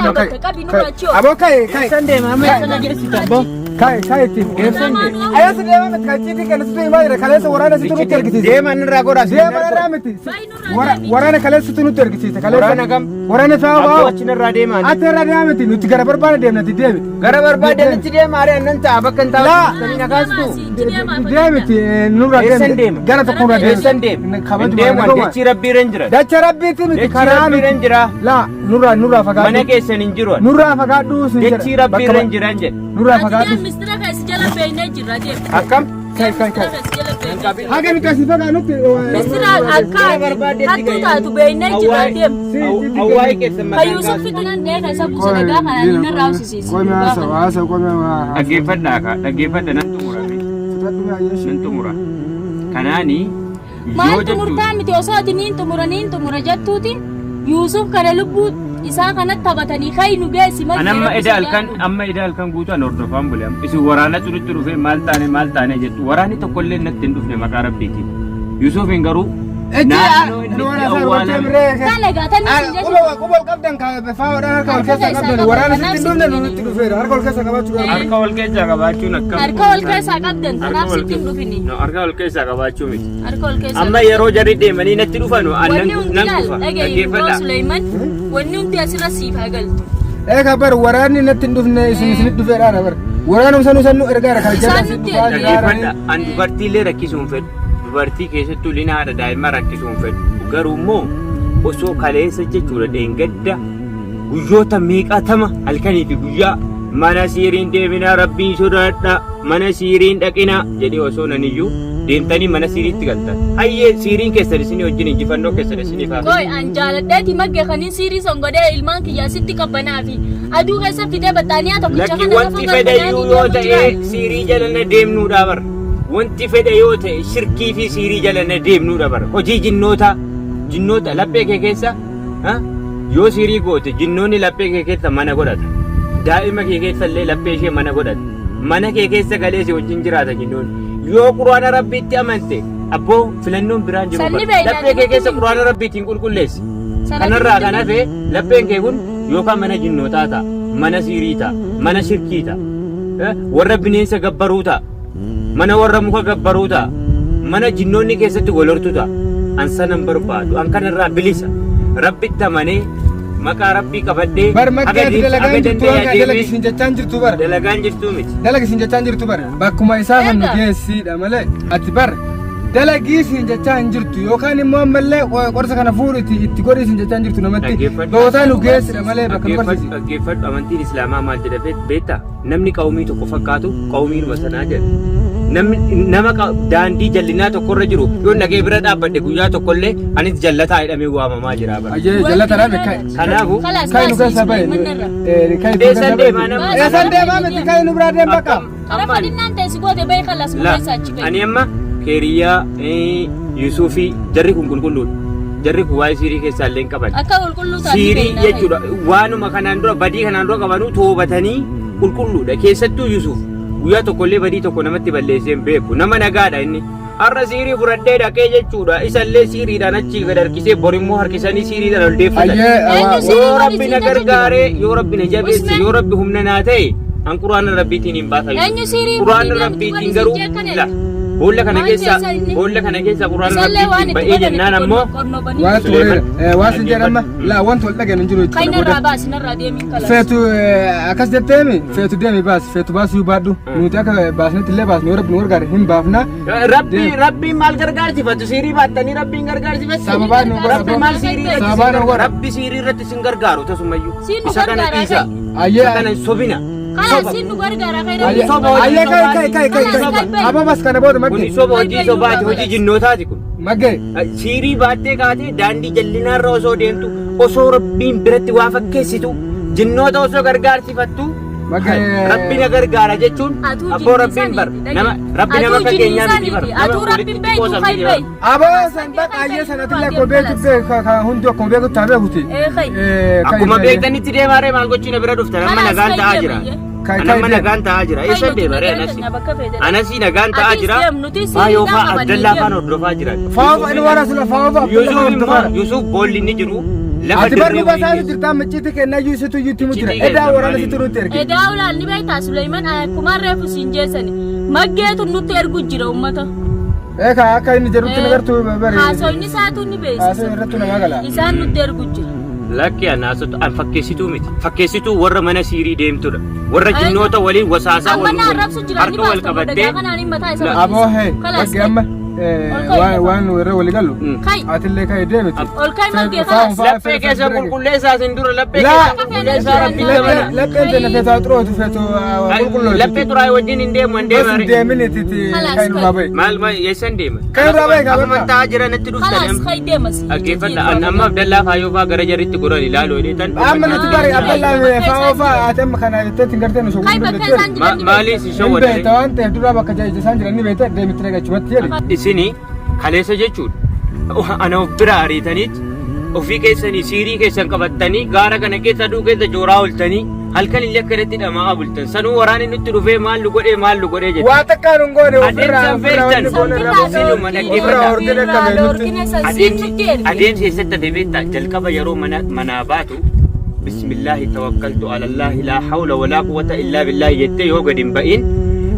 dhaabatta qabi nurraa achi oolu. Aboo kai kai. Eessan deema amma eessa na geessita abboo? Kai kai itti. Eessan deema? Ayyaas deema miti kan ciitii kan situ himaa jira kaleessa waraana situ nutti argisiise. Deema irraa godhaa. Deema irraa miti. Waraana kaleessa situ nutti argisiise. Waraana kam? Waraana fa'aa Abboo waa. achi narraa deemaa. Ati irraa deema miti nuti gara barbaada deemna ati deemi. Gara barbaadanitti deema ari'an nan ta'a bakka hin Laa. taa'u na kaastu. Deemiti nurraa Eessan deemi. deema? Gara tokko nurraa deemi. Eessan deema? Kabaju Hin deemu ani dachii rabbii irra hin jiran. Dacha rabbiiti miti Dachii karaa rabbii irra hin miti. jira. Laa nurraa nurraa fagaadhu. Mana keessan hin jiru ani. Nurraa fagaadhu sin jedha. Dachii rabbii irra hin jiran jedhe. Nurraa Ati fagaadhu. deem mistira keessa jala beeynee jirra deem. Akkam? Kai kai kai. Mistira keessa jala beeynee jirra. Haga nuti asii fagaannutti. Mistira akka ati hattuu taatu beeynee jirra deem. Awwaa'ee keessan Ka maqaan Yuusuf kaasu. fixunan dhee keessa buuse dhagaa kanaan inni irraa hawsisiisi. Qomi haasa haasa qomi haasa. Dhaggeeffadhaa kaa dhaggeeffadha nan xumura. Nan xumura. Kanaani yoo Maal jechuun xumurtaa miti osoo ati niin xumura niin xumura jettuuti Yuusuf kana lubbuu isaa kanatti taphatanii kayi nu geessi An amma eda halkan amma eda halkan guutuu an hordofaan bule amma isin waraana nutti dhufee maal taane maal taane jettu waraanni tokkollee natti hin dhufne maqaa rabbiitiin Yuusufiin garuu naannoo inni itti awwaalame Kana egaa tan isin jechuudha. Quba quba ol qabdan faawoodhaan harka ol keessa qabdan waraana sitti hin dhufne nutti dhufeera harka ol keessa qabaachuu qabdan. Harka ol keessaa qabaachuun akkam Harka ol keessaa qabdan kanaaf sitti hin dhufini. No, harka ol keessaa qabaachuu miti. Harka ol keessaa. Amma yeroo jarri deemanii natti dhufanu an Wanni nan hundi nan laal kufa. dhaga'i Dhaggeeffadha. Suleyman wanni hundi asirra siif haa galtu. Egaa bar waraanni natti hin dhufne isin isinitti dhufeedha bar. Waraanuma sanuu sanuu ergaadha kan Isaan jala nutti dhufaa erga. Dhaggeeffadha. An dubartiillee rakkisuu hin fedhu. Dubartii keessattuu lina haadha daa'immaa rakkisuu hin fedhu. Garuu immoo osoo kaleessa jechuudha dheengadda guyyoota meeqaatama halkanii fi guyyaa mana siiriin deeminaa rabbiin sodaadha mana siiriin dhaqinaa jedhee osoo nan iyyuu deemtanii mana siiriitti galtan. Hayyee siiriin keessan isinii wajjin injifannoo keessan isiniif haa Qoy an jaaladheeti magge kanin siirii son godhee ilmaan kiyya asitti qabbanaa fi aduu keessa fidee baxxaaniyaa tokkicha Lakki kana wanti lafa fedhe galfanaanii iyyuu yoo deemu ta'e jiraan. siirii jala na deemnuudha bara. Wanti fedhe yoo ta'e shirkii fi siirii jala na deemnuudha bara. Hojii jinnoota jinnoota laphee kee keessa ha? yoo siirii goote jinnoonni laphee kee keessa mana godhata. Daa'ima kee keessa illee laphee ishee mana godhata. Mana kee keessa galee si wajjin jiraata jinnoonni. Yoo quraana rabbiitti amante abboo filannoon biraan jiru Sanni bara. beekna, Laphee kee keessa nutti quraana rabbiitiin qulqulleessi. Sana Kanarraa nutti kan hafe lapheen kee kun yookaan mana jinnootaa ta'a, mana siirii ta'a, mana shirkii ta'a, warra bineensa gabbaruu ta'a, mana warra muka gabbaruu ta'a, mana jinnoonni keessatti wal hortu ta'a. An sana hin barbaadu, an kanarraa bilisa. Rabbitti amanee maqaa rabbii qabadhee Bar makkee haga ati deemsa dalagaan haga jirtu danda'e waan kana adeemee dalagisiin jechaan jirtu bar. dalagaan jirtuu miti. Dalagisiin jechaan jirtu bar. Bakkuma isaa kan nu Egaa. geessiidha malee ati bar dalagii siin jechaa hin jirtu yookaan immoo ammallee qorsa kana fuudhuti itti godhii siin jechaa hin jirtu namatti Dhaggeeffadhu. bootaa nu geessidha malee bakka nu Dhaggeeffadhu barsiisi. dhaggeeffadhu amantiin islaamaa maal jedha beektaa? Namni qawmii tokko fakkaatu qawmiinuma sanaa jedha. Namni nama daandii jallinaa tokkorra jiru yoo dhaqee bira dhaabbadhe guyyaa tokkollee anis jallataa jedhamee waamamaa jira bara. Ayyee jallata dhabe kai. Kanaafuu Kalaas Kai nu baasii keessa bahe. Suleyman irra. Kai nu Eessan keessa deemaa nama? bahe. Eessan deemaa miti kai nu biraa deem bakka. Karaa fadhinnaan ta'e si goote bahi kalaas nu La, keessa achi bahi. ani amma keeriyyaa Yusuufii jarri kun qulqulluudha. Jarri kun waa'ee siirii keessaa illee hin qaban. Akka qulqulluu taate Siirii jechuudha waanuma kanaan dura badii kanaan dura qabanuu toobatanii qulqulluudha. Keessattuu Yusuuf guyyaa tokkollee badii tokko namatti balleessee hin beeku. Nama nagaadha inni. Har'a siirii fudhadhee dhaqee jechuudha. Isallee siiriidhaan achi gad harkisee borimmoo harkisanii siiriidhaan ol deeffatan. Ayyee Eenyu siirii Yoo godhi rabbi na siin gargaaree, yoo rabbi na jabeesse, Usman. yoo rabbi humna naa ta'e, an quraana rabbiitiin hin baasa. Eenyu siirii Quraana godhi rabbiitiin deemtu garuu godhi siin la boolla kana Maal keessa keessa inni? boolla kana keessa quraana Isallee waan rabbiitiin itti ba'ee godhan jennaan itti ammoo qornobanii. Waan Suleeman. waan sin jedhama laa wanti wal dhageen hin jiru Kan jechuudha. narraa baasi narraa deemiin kalaas. Feetu akkas jetteemi feetu deemi baasi feetu baasuu baadhu nuti akka baasnetti illee baasnu yoo rabbi nu gargaare hin baafna. Rabbi rabbiin maal gargaarsifatu siirii baattanii rabbiin gargaarsifatu. Sababaa nu godha. Rabbi maal siirii irratti Sababaa isin nu godha. Rabbi siirii irratti isin gargaaru tasumayyuu. Siin nu Isa kana gargaara dhiisa. Ayyee. Isa kana hin sobina. Kalaas siin nu gargaara kan Ayyee Soba hojii ayyee kai kai kai kai Kalaas kai kai. aboo bas kana booda Kuni maggee soba hojii sobaati hojii jinnootaati kun. maggee Siirii baattee kaatee daandii jallinaarra osoo deemtu osoo rabbiin biratti waa fakkeessitu jinnoota osoo gargaarsifattu Maggee. rabbi na gargaara jechuun Atuu abboo rabbiin bar nama rabbi nama akka keenyaa miti bar nama Atuu rabbiin walitti beektu qoosa kan miti bar. beeku. Aboo san bakka ayyee sanatillee akkuma beektu beeku kan hundi akkuma beektu taa beekuti. Ee kai. Akkuma beektanitti deemaa ree maal gochuu na bira dhuftan amma Kalaas nagaan kai ta'aa jira. deema. Kai Ani kai amma deem. nagaan ta'aa jira. Eessan deema ree anasi? Anasi nagaan ta'aa Atis jira. deem, nuti siirii Faayoo faa qabanne Abdallaa deem. faan hordofaa jiran. Faafa inni warra sila faafa Yusuf immoo Yusuf boolli inni jiru Lafa Ati bar dirree nu wayii basaasu keessa. jirta amma icciitii kennaa iyyuu isitu iyyuu itti himu jira. Icciitii Edaa keessa waraana maaliin? situ nutti erge. Edaa ulaal ni beektaa Suleyman akkuma reefu siin jeessani. Maggeetu nutti ergu jira uummata. Eekaa akka inni jedhutti na gartuu bari. Haasoyni isaatu ni Haasoo beeksisa. irrattu namaa gala. Isaan nutti ergu jira. Lakki an haasatu an fakkeessituu miti. Fakkeessituu warra mana siirii deemtudha. Warra jinnoota waliin wasaasaa Amma wal na arrabsu jira ni harka wal baasta qabattee dagaa kanaan mataa isa La- Aboo hee Kalaas bakki amma Ol ka'i lafa. waan nu irra walii gallu. Kai. Atillee ka'i deemiti. Ol ka'i maggee kalaas. Laphee keessa qulqulleessaa isin dura laphee Laa. keessa qulqulleessaa rabbi dabala. Lapheen tana feetaa xurootu feetu qulqullootu. Laphee xuraa'e wajjin hin deemu hin Bas deema. hin deemin itti Kalaas kan irraa ba'i. Maal maal eessan deema? Kan irraa ba'i kaa Akkuma bakka. taa'aa jiran natti Kalaas dhuftan. kai deemas. Dhaggeeffadha. An amma Abdallaa Faayoo fa'aa gara jarritti goran ilaaluu jedhetan. Amma nuti bari Abdallaa faa'oo fa'aa ati amma kana jettee ittiin gartee nu Kai soquu bakka isaan jiran ni Maaliif si Hin shawwadare? beekta waan ta'eef dura bakka isaan jiran ni beekta deemitti dhagachumatti jedhi. Isini kaleessa jechuudha. Ana of bira ariitaniit ofii keessanii siirii keessan qabattanii gaara kana keessa aduu keessa jooraa ooltanii halkan illee akkanatti dhama'aa bultan. Sanuu waraanni nutti dhufee maal nu godhee maal nu godhee jedhe. Waa takkaan hin goone ofirraa Adeemsa ofirraa wanni feetan. goone irraa Siluma ofirraa hordee dhaqqabe nutti. Adeemsi adeemsi eessatti hafe beektaa jalqaba yeroo mana manaa baatu bismillaahi tawakkaltu alallaahi laa hawla walaa quwwata illaa billaahi jettee yoo gadi hin ba'in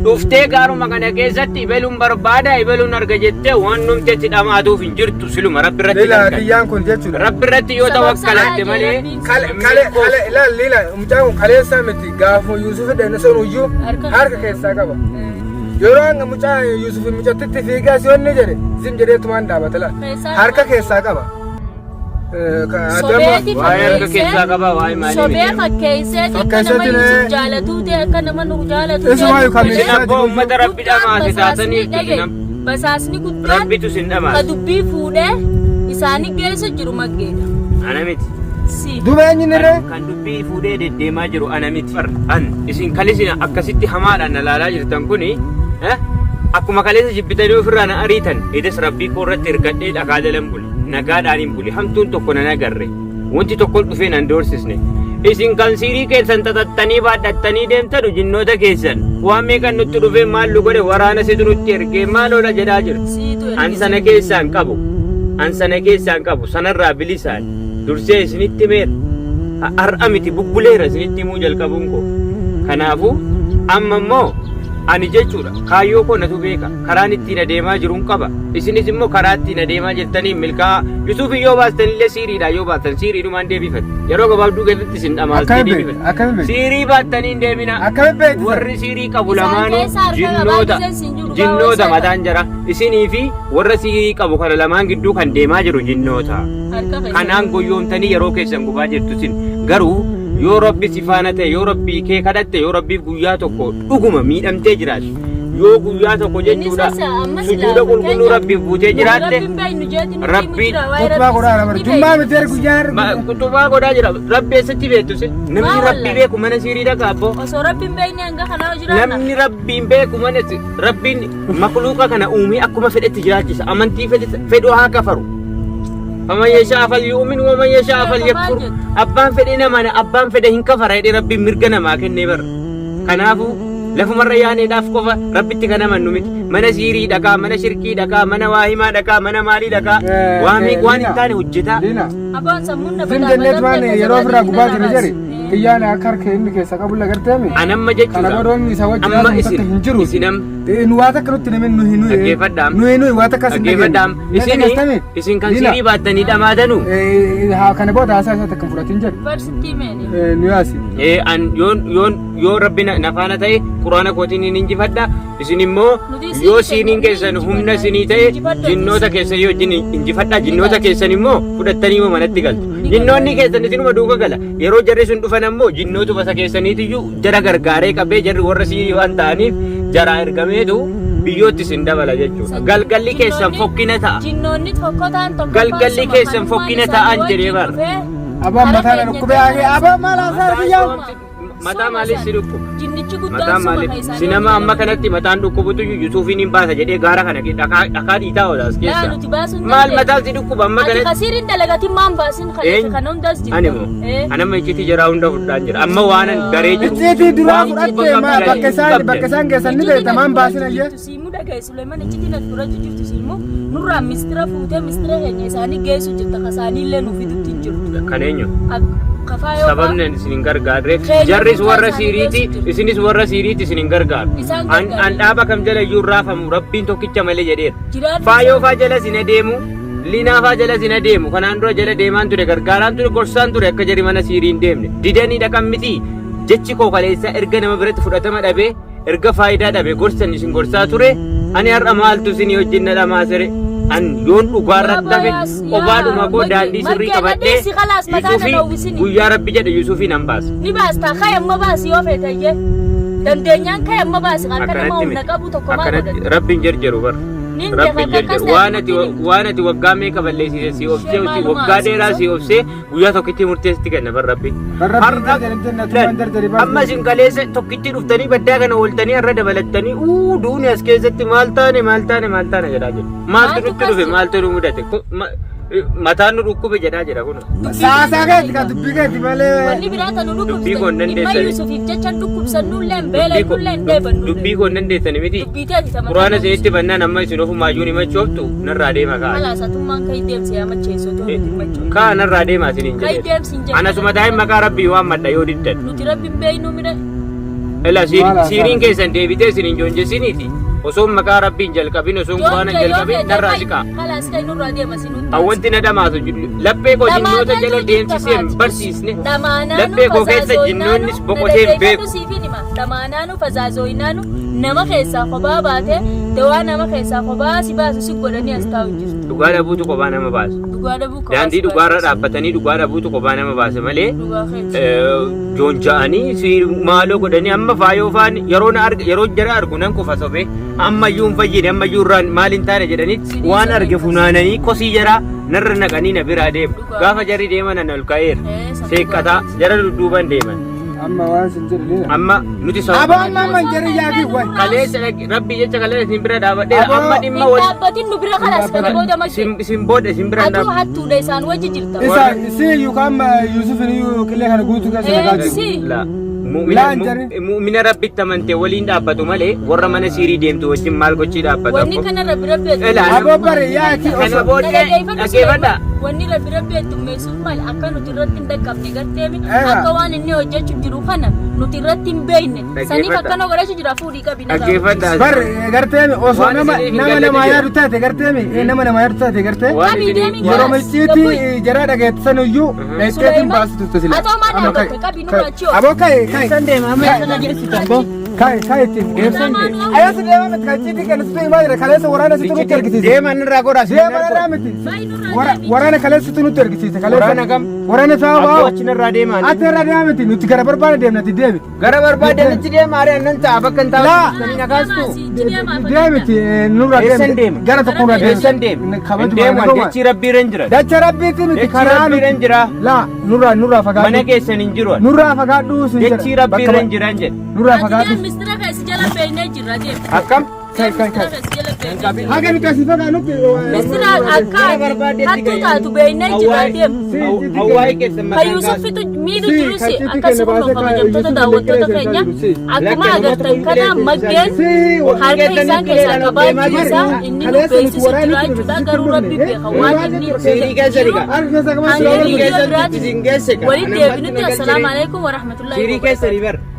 dhuftee gaaruma kana keessatti ibeluun barbaada ibeluun arga jettee waan numtetti dhamaatuuf hin jirtu siluma rabbi irratti Lila tawakkal. kiyyaan kun jechuudha. Rabbi irratti yoo tawakkalatte malee Kale kale kale ilaal lila mucaan kun kaleessaa miti gaafuma Yuusuf dhenne sun iyyuu harka keessaa qaba. Yeroo hanga mucaa Yuusuf mucattitti fiigaa si onni jedhe zim jedhee tumaan dhaabata laal. Harka keessaa qaba. Sobeeti waa'ee harka keessaa fakkeessee qaba waa'ee maalii sobee miti. fakkeessee akka nama Fakkeesseetiin, Yuusuf jaalatuu ta'e akka nama nu jaalatu Isumaa yookaan Isin abbaa uummata rabbi dhamaate taataniif isin Basaasni guddaan rabbitu isin ka dhamaate. dubbii fuudhee isaanii geessu jiru maggeedha. Ana miti. Si. Duuba eenyuun irree? Kan dubbii fuudhee deddeemaa jiru ana miti. An isin kaleessa akkasitti hamaadhaan na laalaa jirtan kuni akkuma kaleessa jibbitanii ofirraa na ariitan edas rabbii koo irratti hirkadhee dhakaa jalan bule nagaadhaan hin bule hamtuun tokko nan agarre wanti tokko dhufee nan doorsisne. Isin kan siirii keessan xaxattanii baadhattanii deemtanu jinnoota keessan waan meeqan nutti dhufee maal nu godhe waraana situ nutti ergee maal oola jedhaa jirtu. Siitu An sana keessaan qabu. An sana keessaan qabu. Sanarraa bilisaan. Dursee isinitti himeera. Har'a miti bubbuleera isinitti himuu jalqabuun koo. Kanaafuu amma immoo ani jechuudha kaayyoo koo natu beeka. Karaan ittiin adeemaa jiruun qaba. Isinis immoo karaa ittiin adeemaa jirtanii milkaa'aa. Yusuuf yoo baastan illee siiriidha yoo baastan siiriidhumaan deebifatu. Yeroo gabaabduu keessatti isin dhamaastee Akkami beekta? deebifatu. Akkami beekta? Siirii baattanii hin deemina. Akkami beekta? Warri siirii qabu Isaan lamaanuu keessa harka qabaa jinnoota giseen siin jiru jinnoota baawwa mataan jara isinii fi warra siirii qabu kana lamaan gidduu kan deemaa jiru jinnoota. Harka keessa. Kanaan goyyoomtanii yeroo keessan gubaa jirtu isin garuu yoo rabbi si faana ta'e yoo rabbii kee kadhatte yoo rabbiif guyyaa tokko dhuguma miidhamtee jiraatte yoo guyyaa tokko jechuudha Innis amma silaa sujuuda qulqulluu fakkeenya- rabbiif buutee jiraatte Rabbiin beeknu jeeti nutti himu Rabbi- jira waa'ee Kutubaa godhaa rabbi bara. ni Jummaa beekna. miti ergu guyyaa Kutubaa godhaa jira rabbi eessatti beektu isin namni Waa rabbi wallahi. beeku mana siirii dhaqa abboo. Osoo rabbiin beekne hanga kanaa jiraanna. Namni rabbiin beeku mana rabbiin makluuqa kana uumee akkuma fedhetti jiraachisa. Amantii fedhu haa kafaru. Faman yashaa falyu'min waman yashaa falyakfur. Abbaan fedhe nama abbaan fedhe hin kafara jedhee rabbiin mirga namaa kennee bara. Kanaafuu lafumarra yaaneedhaaf qofa rabbitti kan amannu miti. Mana siirii dhaqaa, mana shirkii dhaqaa, mana waa himaa dhaqaa, mana maalii dhaqaa. Waa meeqa waan hin taane hojjetaa. Liina. Abbaan sammuun na Zim jenneet waan yeroo ofirraa gubaa jiru jedhi. Kiyyaan akka harka inni keessa qabu lagarteemi. Anamma Kana jechuudha. booda inni isa wajjin Amma haasa'u isin takka hin jiru. isin amma Nu waa takka nutti himin nu hin Dhaggeeffadhaa. Nuyi nuyi waa takka sin dhaggeeffadhaa. Isin isin kan siirii baattanii dhamaatanuu. Kana booda haasaa isaa takka hin fudhatin jedhu. Barsitti meeni. Nu yaasi. An yoon yoon yoo rabbi na faana ta'e quraana kootiin hin injifadha. Isin immoo Nuti yoo isin siiniin keessan humna isinii ta'e injifadhu. jinnoota keessan yoo wajjin injifadha. Jinnoota keessan immoo fudhattanii immoo manatti galtu. Jinnoonni keessan isinuma duuka gala. Yeroo jarri sun dhufan ammoo jinnoota basa keessaniitiyyuu jara gargaaree qabee jarri warra siirii waan ta'aniif jaraa ergameetu biyyootti isin dabala jechuudha. Galgalli keessan fokkina ta'a. Jinnoonni tokko ta'an tokko Galgalli keessan fokkina ta'an jedhee bara. Abbaan mataa na dhukkubee abbaan maal haasaa kiyyaan. Mataa maaliif si dhukkuba? Jinnichi guddaan Mataan suma maaliif? kan isaanii Si nama amma kanatti mataan dhukkubutu Yusuufiin hin baasa jedhee gaara kana dhakaa dhakaa dhiitaa oola as Laa keessa. nuti baasuun Maal mataan si dhukkuba amma Ati kanatti? kasiiriin dalagatiin maan baasin kaleessa Eenyu? kan hundas jirta. Ani moo? Ani amma icciitii jaraa hunda fudhaan jira. Amma waan an garee jiru. Icciitii duraa waan fudhatte quba maa bakka isaan qabde. bakka isaan geessan ni beekta maan baasin ayyee. Siimuu dhagaye Suleeman icciitiin ati fudhachuu jirtu siimuu nurraa mistira fuutee mistira keenya isaanii geessu jirta kasaanii illee nu fidutti hin jirtu. jirtu. Kan eenyu? Kafaayoo Sababni ani isin hin gargaarreef Keenya jarris guutaa warra isaanii siiriiti geessu jiru. isinis warra siiriiti isin hin gargaaru. Isaan An gargaaru. an dhaaba kam jala iyyuu hin raafamu rabbiin tokkicha malee jedheera. Jiraadhu. Faayoo faa jala sin adeemu linaa faa jala sin adeemu kanaan dura jala deemaan ture gargaaraan ture gorsaan ture akka jari mana siirii hin deemne didanii dhaqan miti jechi koo kaleessa erga nama biratti fudhatama dhabee erga faayidaa dhabe gorsan isin gorsaa ture ani har'a maaltu isin wajjin na dhamaasere an yoon dhugaarratti hafe qobaadhuma koo daandii sirrii qabadhee Yusuufii guyyaa rabbi jedhe Yusuufii nan baasa. Ni baasta ka'e amma baasi yoo feete iyyee. Dandeenyaan ka'e amma baasi kan akka nama humna qabu tokko maal Akkanatti godhata. rabbiin jarjaru bar. Nin Rabbiin beeka jarjaru akkas waan ati ta'e nutti waan ati waggaa meeqa balleessise si obsee Maaluma waggaa dheeraa si asii obsee guyyaa tokkitti murteessitti kenna bar rabbi. Bar rabbiin jarjarin natumaan jarjari bar. Amma isin kaleessa tokkitti dhuftanii baddaa kana ooltanii har'a dabalattanii uu duuni as keessatti maal taane maal taane maal taane jedhaa jiru. Maaltu Maaltu nutti dhufe kasi? maaltu nu mudate Mataan nu dhukkube jedhaa jira kun. Saasaa keeti ka dubbii keeti malee. Wanni biraa tanu Dubbii koo hin dhukkubsan dhimma dandeessani. Yuusufiif jecha dhukkubsannullee hin beelannullee hin dheebannullee. Dubbii koo hin dandeessani miti. Dubbii teeti tama. Quraana isinitti bannaan amma isin ofumaayyuu ni machooftu narraa deema ka'a. Kalaas atummaan kai deemsi yaa macheessu otoo nuti hin machoofne. Ka'a narraa deema isiniin Kai jedhee. deemsi hin jenne. Ana suma taa'in maqaa rabbii waan madda yoo diddan. Nuti rabbi hin beeknu mire. Ela Maal siiriin haasaa? keessan deebitee isin hin joonjessiniiti. Osoo maqaa rabbiin jalqabin osoo quraana hin jalqabin narraa siqaa. Kalaas kai nurraa deema si nutti. Wanti na dhamaasu jiru laphee koo jinnoota jala deemsisee hin barsiisne laphee koo keessa jinnoonnis boqotee hin beeku. Dhamaanaanu fazaazooyinaanu nama keessaa kophaa baatee dawaa nama keessaa kophaa si baasu si godhanii as taa'u jirtu. Dhugaa dhabuutu kophaa nama baasa. Dhugaa dhabuu kophaa Daandii si dhugaarra baasa. dhaabbatanii dhugaa dhabuutu kophaa nama baasa malee Dhugaa keeti. joonja'anii si maaloo godhanii amma faayoo faan yeroo na arga yeroo jara argu nan kufa sobee ammayyuu hin fayyine ammayyuu irraan maal hin taane jedhanii waan arge funaananii kosii jaraa narra naqanii na biraa deemu. Gaafa jarri deeman ana ol ka'eera. Seeqqataa jara dudduuban deeman. Amma waan sin jedhu lila. Amma nuti Aboo amma amma hin jedhin yaaqii wayi. Kaleessa rabbi jecha kaleessa isin bira dhaabadheera. Aboo. Amma dhimma Hin wal dhaabbatin nu bira kalaas kana booda makkee. isin booda isin bira hin Atuu dhaabbattu. hattuudha isaan wajji jirta. Isa si yookaan Yuusuf iyyuu qillee kana guutuu keessa nagaa jiru. Si. La Laan jarri. mu'mina rabbitti amante waliin dhaabbatu malee warra mana siirii deemtu wajjin maal gochii dhaabbata. Wanni kana rabbi rabbi Elaa. Aboo bari yaaqii Kana osoo. booddee dhaggeeffadha. Wanni rabbi rabbi heddummeessuuf maali akka nuti irratti hin dhaqqabne garteemi Egaa. akka waan inni hojjechuu jiru kana nuti irratti hin beekne saniif Dhaggeeffadha. akkana godhachuu jira fuudhii qabi nagaa. Dhaggeeffadha. Bar garteemi osoo Waan nama isiniif hin nama galle namaa jira. yaadu taate garteemi nama namaa yaadu taate gartee. Waan Qabii isinii deemi Yeroo galas. machiitti Gabbuyi. jara dhageessisan iyyuu dhageettiin baasu turte sila. Atoo maal dhaabbatte qabii nurraa achi oolu. Aboo ka'e ka'e. Eessan deema amma eessa na geessitan boo? Ka'e ka'e ittiin. Eessan deema? Ayyaasi deema miti kan ciitii kennitu himaa jira kaleessa waraana situ nutti argisiise. Deema irraa godhaa. Deema irraa miti. Waraana kaleessa situ nutti argisiise. Waraana kam? Waraana isaa Abboo waa. achi narraa deemaa. Ati irraa deema miti nuti gara barbaade deemna ati deemi. Gara barbaadanitti deema ari'an nan ta'a bakka hin Laa. taa'u na kaastu. Deemiti nurraa Eessan deema? Gara tokko nurraa deema. Eessan deema? Hin Kabajuma Deemu naguma. dachii rabbii irra hin jiran. Dacha rabbiitti miti Dachii karaa rabbii irra hin jira. Laa nurraa nurraa Mana fagaadhu. keessan hin jiru. Nurraa fagaadhu sin jedha. Dachii rabbii irra hin jiran jedhe. Nurraa Ati fagaadhu. deem mistira keessa jala beeknee jirra deem. Akkam? Kai kai kai. Mistira keessa jala beeknee jirra. Haga nuti asii fagaannutti. Mistira akka ati hattuu taatu beeknee jirra deem. Hawaii keessan Kan maqaan Yuusuf kaasu. fitu miidhu Si, jirus kan citti akkasuma kenna baasee kabajamtoota kan daawwattoota Yuusuf keenya si. akkuma agartan kana maggeen Si harka isaan keessaa qabaachuu isaa inni nu beeksisu jira jechuudha garuu rabbi beeka waan inni Siirii keessa dhiqa. harka keessa qabaachuu Hanga Siirii viidiyoo keessa biraatti isin geesse ka. walitti deebinutti assalaamu alaikum warahmatullahi Siirii keessa wabarakatuh. ribar.